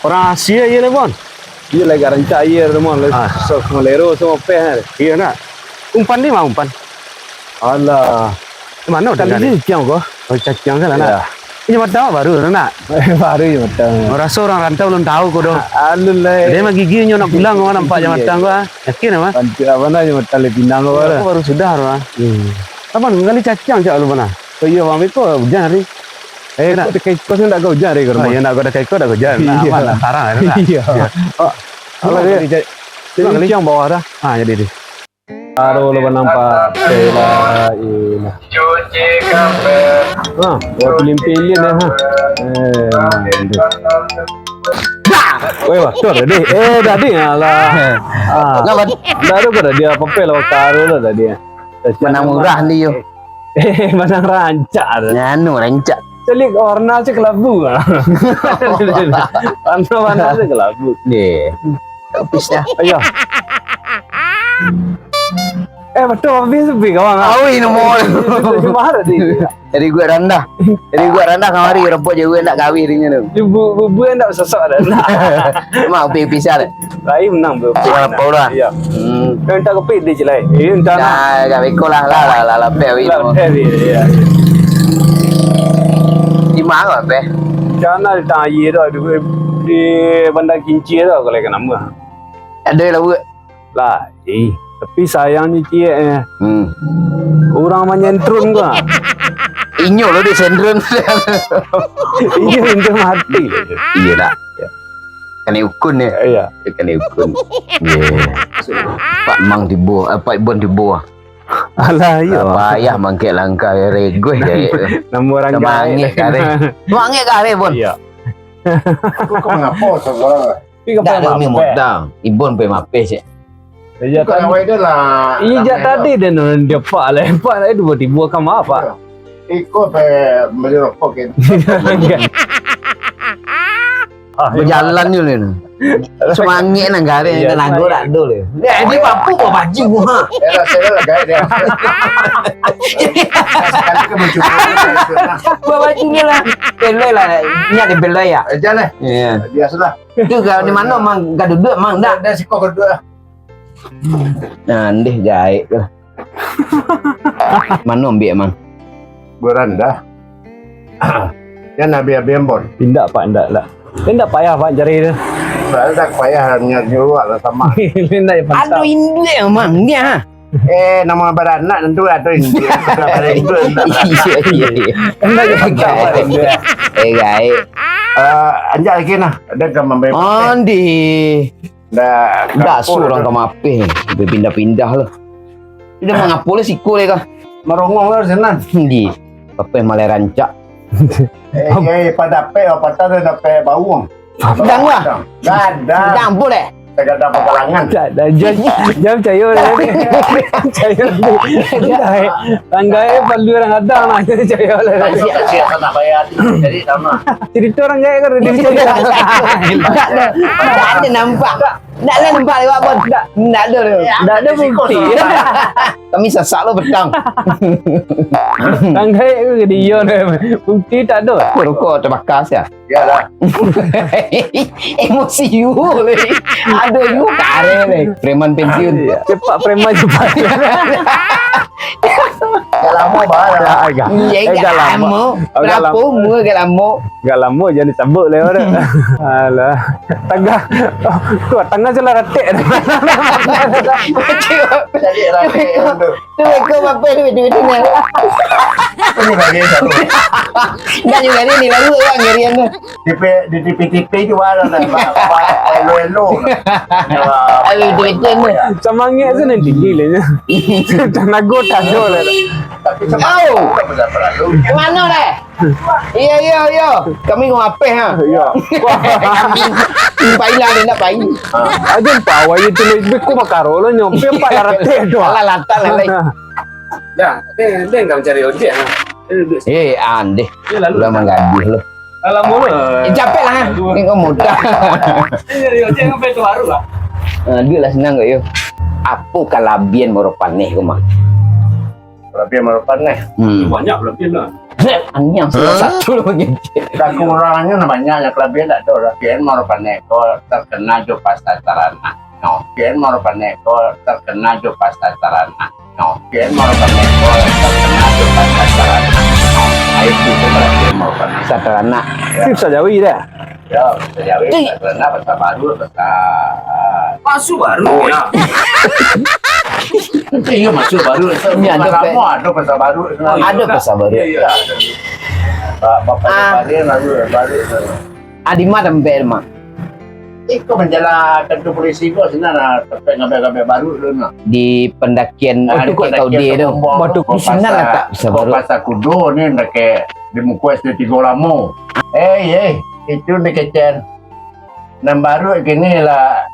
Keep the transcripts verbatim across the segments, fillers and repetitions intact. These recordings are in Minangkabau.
Urang asie iyo lai, Bon. Iyo lai, agak rancak aie tu, Mon. Lai Ah. susah, malero samo peh. Iyo nak. Umpan di ma umpan? Alah. Mano Kali tingga ni? Ni cakiang ko. Oh, cakiang kan, nak? Iyo. Inyo matang baru tu, nak? Baru inyo matang. Oh, raso urang rantau alun tahu ko doh. Alun lai. Dia mah gigi inyo nak pulang, ko nampak je Iyo. matang ko, ah. Yakin, ah? Bantuak apo nah inyo matang lai pinang ko, Iyo, lah. Aku baru sudah tu, ah. Hmm. Apo, kali cakiang cak lu mana? Oh, iyo, Bang Beko, hujan hari. Eh, Nak. kok dekat kos ni ndak agak hujan hari ke Oh, rumah? iyo, ndak agak dekat kos, ndak hujan. Nah, Iyo. aman lah, tarang lah, nak? Iyo. Iyo. Oh, Alah, alah, dia. dia, dia Bang, ni kali. ciang bawah dah. Ah, jadi, jadi. Taruh lu nampak. Cuci kafe. Ha, buat pilih-pilih dah, ha. Eh, nah, ini. Dah! Weh, wah, tu dah, deh. Eh, dah, deh, alah. Ah. Lah, Bang. Dah, tu kau dah dia apa-apa lah, taruh lah dah dia. Menang murah ni, yo. Eh, menang rancak dah. Nganu, rancak. Celik warna cek kelabu. Warna-warna cek kelabu. Deh. Habis dah. Ayo. Eh, betul, habis lebih kawan, ah. Awi, nomor. Itu cuma ada di. Jadi gua randah. Jadi gua randah kamari, rumput je gua ndak kawin dengan tu. Bubu, bubu ndak sosok dah. Mak, upi pisah dah. Lain menang, bro. Berapa orang? Iya. Hmm. Kau minta kopi dia je lah. Eh, minta nak. Nah, dah beko lah, lah, lah, lah, lah, pek, weh. Lah, pek, iya. Di mana, pek? Di sana, di tengah air tu, di, di Bandar Kincir tu, kalau ikan nama. Ada lah, buat. Lah, eh, tapi sayangnyo ciek, eh. Hmm. Urang manyentrum ko. Inyo lo disentrum. Inyo sentrum mati. Iya, dak? Kanai ukun, ya? Iya. Kanai ukun. Iya. Pak Mang tibo, eh, Pak Ibon tibo. Alah, iya. Payah mangkek langkah, regoh je. Namo urang gaek. Samangek kareh. Samangek kareh, Bon. Iya. Kok, kok ngapo sekarang? Tapi kau dah, dah, mapeh. Modal. Ibon pe mapeh, cek. Iya, bukan tadi. Awak itu lah, iya, jak tadi dah, no, dia pak lah. Pak lah, tiba-tiba ka ma, Pak? Iko pe bali rokok, kan. Enggak. Ah, iya. Bajalan je, Lin. Semangat nang gareh, iya, nang semangat. Nanggo tak ada, Lin. Ya, dia mampu bawa baju, ha. Ya, lah, saya lah, guys, ya. Sekali ke baju. Bawa baju ni lah. Belai lah. Ni ada belai, ya? Aja lah. Iya. Biasalah. Tu kalau di mana, Mang? Ka duduk, Mang, dak? Dah, siko ka duduk lah. Nah, ndeh gaek tu. Mano ambiak, Mang? Beranda. Jan abih-abih, Bon. Indak, Pak, indak, indak. Indak payah, Pak, cari tu. Indak payah, nyuruak lah sama. Indak, ya, pantau. Aduh, induak, Mang, dia. Eh, nama baranak tentu atau induak. Iya, iya, iya. Indak, ya, pantau, Pak, induak. Eh, gaek. Eh, anjak lagi nah. Ada ka mambai. Andi. Dah, dah, kampung surang dah. Ka mapeh, pindah-pindah lah. Dia mangapo lah siko le kah? Marongong lah sinan. Di, apa yang malai rancak? Eh, eh, padapek, apa tak ada dapek bawang. Dang lah. Gadang. Dang pun deh. Gadang pekalangan. Tak ada, jam, jam cayo lah. Cayo lah. Tangga eh, palu orang gadang lah. Cayo lah. Kasihan, kasihan, tak bayar. Jadi, sama. Cerita orang gaek kan, dia cerita. Tak ada. Tak ada nampak. Tak ada nampak lewat pun. Tak ada. Tak ada bukti. Kami sasak lo petang. Orang gaek tu jadi iyo dah. Bukti tak ada. Rokok terbakar sia. Iyalah. Emosi you lagi. Aduh, you kareh lagi. Preman pensiun. Cepat preman cepat. Dah lama bah. Dah, agak. Iya, eh, agak lama. Agak lama. Berapa umur agak lama? Agak lama jangan disebut lah, orang. Alah. Tangga. Oh, tu tangga je lah ratik. Jadi ratik tu. Tu beko apa duit-duit ni? Ini bagi satu. Dah juga ni, ni lalu orang ngerian tu. Di P-, di T V T V tu ada lah, Pak, Pak, elo-elo. Aduh, duit tu ni. Samangek tu nanti gila nya. Tanago tak ada lah. Tapi sama. Au! Mana deh? Iya, iya, iya. Kami mau apeh, ha? Iya. Kami. Pai lah, dia nak pai. Aja empat awak itu lagi. Beko makaro lo nyampe empat ratus doang. Alah, lantak lah, lai. Dah, dia, dia enggak mencari ojek, ha? Dia duduk sini. Eh, andeh. Dia lalu. Udah manggadih lo. Alah, mulu. Eh, capek lah, ha? Lalu. Ni kau mudah. Dia nyari ojek sampai tu baru lah. Ah, duit lah senang kau, yo. Apo kalabian baru paneh kau, Mak? Kalabian baru paneh? Hmm. Banyak kalabian lah. Angin yang salah satu lo mangecek. Kakurangannyo nah banyak, yang kalabiahan ndak ado lah. Pian Moropanek ko terkenal jo pasar taranak. No, Pian Moropanek ko terkenal jo pasar taranak. No, Pian Moropanek ko terkenal jo pasar taranak. No, itu tu berarti Moropanek. Pasar taranak. Ya. Itu bisa jawi dah. Ya, bisa jawi, Ti- pasar taranak, pasar baru, pasar, ah, Pasar baru, ya. Iya, pasar baru. Ini ada lamo pe- ada pasar baru. Oh, iya. Ada pasar baru. Iya, iya, ada. Ba-, bapak Ah. Baru, baru, baru. Adi ma tampek, Mak? Iko manjalan kantor polisi ko, sinan lah, tampek ngabek-ngabek baru tu, nah. Di pendakian, ah, itu di kot pendakian Taude tu. Tombong Batu tu, Kusinan pasar, lah tak, pasar baru. Pasar Kudo ni, dakek di muko S D tigo lamo. Eh, eh, itu ni kecen. Nan baru kini lah,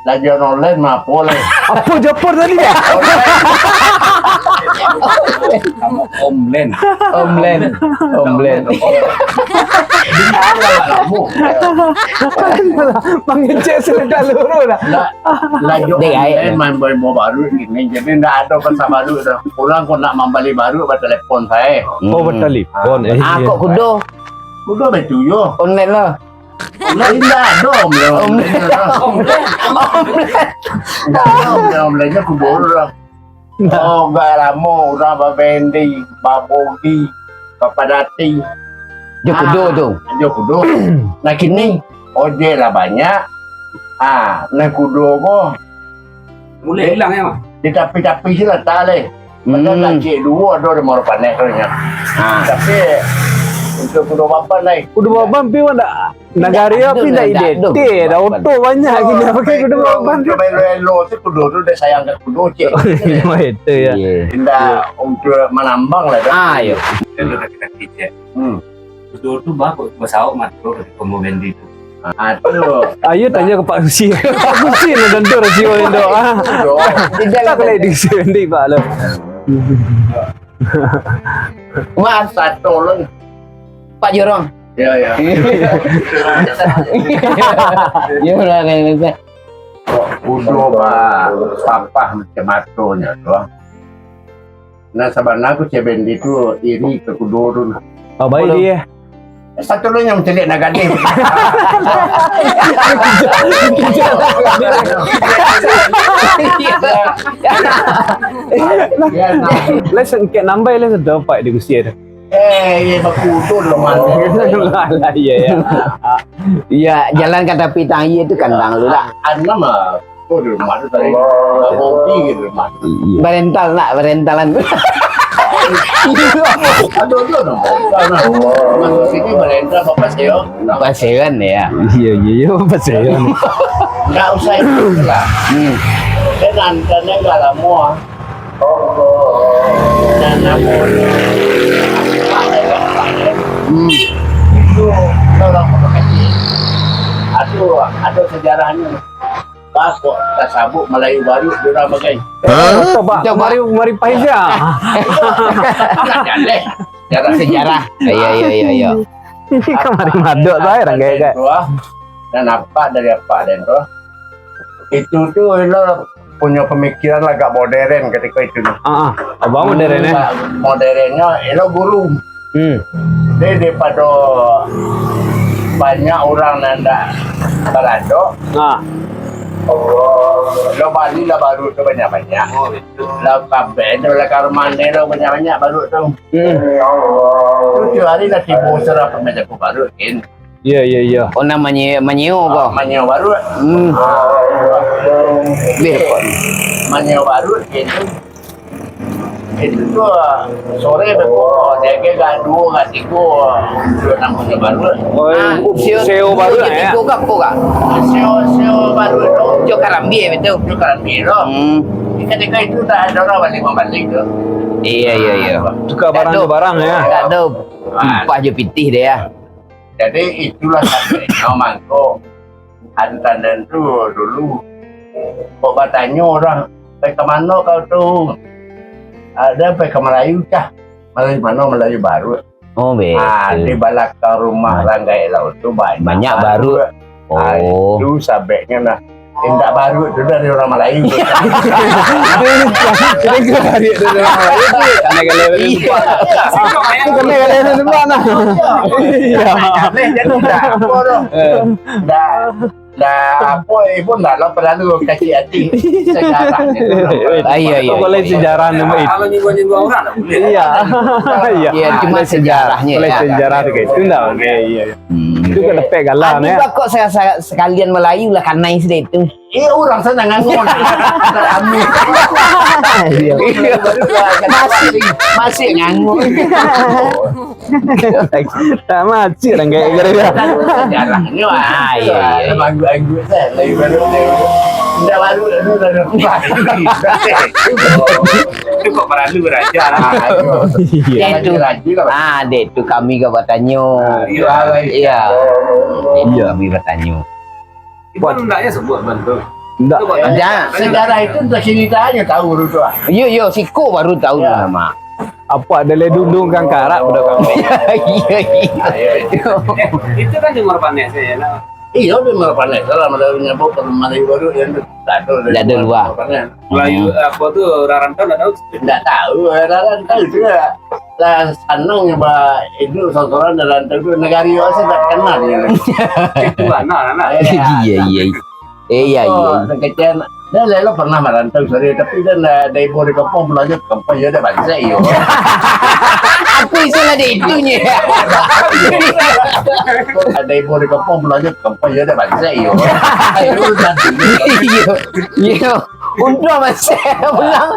lajuan online mah apo lai? Apo Japar tadi ya? Online. Online. Online. Mangecek sudah luru lah. Lah, lajuan online main baru kini, jadi ndak ado pasar baru dah. Urang ko nak mambali baru, batalepon sae. Oh, batalepon. Ah, eh, ah, iya. Kok kudo? Kudo betul yo. Online lah. Lah, indak ado, Om, Om. Om. Indak ado, Om, lah, inyo kudo lah. Nah. Oh, gak lamo urang babendi, babogi, bapadati. Jo kudo tu. Ah, jo kudo. Nah, kini ojek lah banyak. Ah, nah kudo ko Mulai hilang, ya, Mak? Di tapi-tapi sih lah, tak leh. Padahal Hmm. lah cik duo ado di Moropanek tu, nya. Ah. Tapi, untuk kudo baban, lai. Kudo baban, pi, wan, dak? Nagari api ndak identik, dah oto banyak gini, pakai kudo baban tu. Elo-elo tu kudo tu dah sayang kat kudo, cik. Oh, itu, ya. Iya. Indak untuk manambang lah, dah. Ah, iya. Elo kaki-kaki, cik. Hmm. Betul tu, bah, kok basauk mato ketika mau bendi tu. Ah, tu. Ayo tanya ke Pak Susi. Pak Susi lah tentu rasio itu. Ah. Betul. Tidak lah, kalau di sini, Pak, lo. Mas, satu lo. Pak Jorong. Ya, ya. Ya, udah, udah, udah. Kok kudo ba-, papah macam matonyo tu. Nah, sabana ku cebeng di tu iri ka kudo tu nah. Oh, baik dia. Satu lo yang celiak nak gadih. Ya, nah. Lah, sengkek nambai lah sudah, Pak, di usia tu. Eh, iya, bakudo lo, man. Lah, lah, iya, iya. Iya, jalan ka tapi tang, iya tu kandang lu lah. Anu mah, oh, di rumah tu tadi. Hobi gitu, rumah tu. Iya. Berental nak, berentalan. Aduh, aduh, aduh, berental, nah. Masuk sini berental, bapak seo. Nah. Pasewan ya. Iya, iya, iya, pasewan. Nggak usah itu lah. Hmm. Kan antarnya nggak lama. Dan aku, hmm, itu orang Pondok Kacil. Ado, ado sejarahnya. Pas kok tasabut Malayu Baru, dia orang bagai. Hah? Coba, mari, mari pahit ya. Nak jaleh. Sejarah. Sejarah. Iya, iya, iya, iya. Kamari madok tu, orang gaya-gaya. Dan apa dari apa dan tu? Itu tu, ilo punyo pamikiran lah agak modern katiko itu. Ah, ah. Abang modern, eh? Agak modernnyo, ilo guru. Hmm. Jadi, daripado banyak urang nan ndak baradok, ah, lo bali lah baru tu banyak-banyak. Oh, betul. Lah kabeh tu lah ka rumah ni lo banyak-banyak baru tu. Hmm. Tujuh hari lah tibo surah pamain jago baru, kan. Iya, iya, iya. Oh, namonyo manyio ko? Ah, manyio baru. Hmm. Ah. Beh, ko. Manyio baru, gitu. Itu tu, ah, sore beko, dia ke gak duo, gak tigo, tu namonyo baru. Oh, ah, seo, seo baru, seo ya? Tigo ke apo, Kak? Seo, seo baru tu. Jo karambia, betul? Jo karambia tu. Hmm. Ketika itu tak ada orang balik-balik tu. Iya, iya, iya. Tukar barang jo barang, ya? Tak ada. Ah. Upah jo pitih dia, ya. Jadi, itulah sabaiknyo mangko antanan tu dulu. Kok batanyo urang, "Pai ka mano kau tu?" Ada, "Pai ka Malayu, cah." "Malayu mano?" "Malayu Baru." Oh, betul. Ah, di balakang rumah Ranggai Laut tu banyak, banyak baru. Ah, oh. Itu sabaiknyo nah. Indak baru tu dari orang Malayu. Itu baru tu dari orang Malayu tu. Kena kali. Kena kali. Iya. Aneh jadi tak apa tu. Dah, dah apa, eh, pun dah lah perlu kacik hati. Sejarah ni. Ah, iya, iya. Boleh sejarah ni, Mak. Kalau nyinggung-nyinggung orang tak boleh. Iya. Iya. Iya, cuma sejarahnya. Boleh sejarah tu, guys. Itu dah. Oke, iya. Hmm. Itu kan dapek galah, Adi, eh. Kok se-, se-, sekalian Malayu lah kanai sudah itu. Iya, orang sana nganggur. Kami. Iya. Masih, masih nganggur. Tak masih orang kayak gitu ya. Jarang ni, wah. Ah, iya, iya. Anggut-anggut saya, lagi baru dia. Tidak baru, baru, baru. Itu kok perlu beraja lah. Iya. Itu. Ah, dek tu kami ka batanyo. Ah, iya. Iya. Dek tu kami batanyo. Ibu ndaknya sebut bantu. Ndak. Jan, sejarah itu dah cerita aja tahu dulu tu, ah. Iyo, iyo, siko baru tahu nama. Apa ada le dulu kan karak budak kami. Iya, iya. Itu kan Timur Panas ya, nah. Iyo, Timur Panas. Kalau ada nyebut Melayu baru yang tu, tak ada. Tak ada luar. Melayu, apa tu, orang rantau ndak tahu. Ndak tahu, orang rantau juga. Lah, sanang ba iduik sorang-sorang dalam tu, nagari awak se tak kenal dia. Itu anak, anak. Iya, iya. Eh, iya, iya. Kecil, dah lelo pernah marantau, sorry, tapi dah ndak, dari ibo di kampung, pulang je kampung, ya dah bansa, iyo. Aku iso lah di itunyo. Dari ibo di kampung, pulang je kampung, ya dah bansa, iyo. Iyo, iyo. Untuak bansa pulang.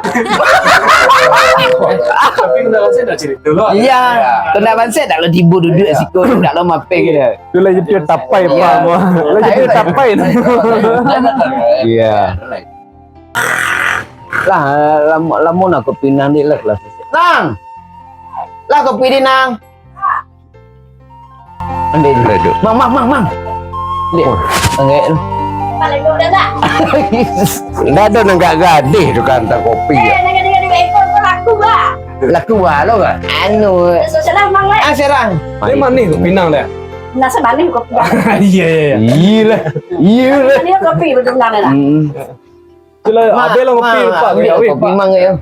Tapi untuak bansa dah cerita lah. Iya. Untuak bansa dak lo tibo duduk siko, dak lo mapeh gitu. Tu lah jadi tapai, Pak. Lah jadi tapai. Iya. Lah, lamo, lamo nak kopi nang, Dik, lah, lah. Nang! Lah, kopi di nang. Ambil dulu, Duk. Mang, mang, mang, mang. Dek. Wah. Angek. Ndak ado nan gak gadih tu kan, tak kopi. Eh, ya. Ndak gadih-gadih ekor pun laku, bah. Laku, bah, lo, bah. Anu. Salam, Mang, eh. Ah, serang. Ini manih kopi nang dah. Nasa manih kopi. Iya, iya, iya. Iyalah. Iyalah. Ini kopi betul nang dah. Hmm. Itulah, Mak, abih lah kopi, Mak, Pak. Ambil kopi, Mak. Mang, ya.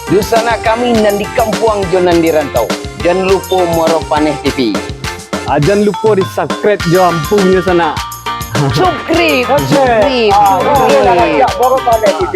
Dunsanak kami nan di kampuang jo nan di rantau, jan lupo Muaro Paneh T V. Ah, jan lupo di-subscribe jo ampun nyo sanak. Subscribe, subscribe. Ah, subscribe. Muaro Paneh T V.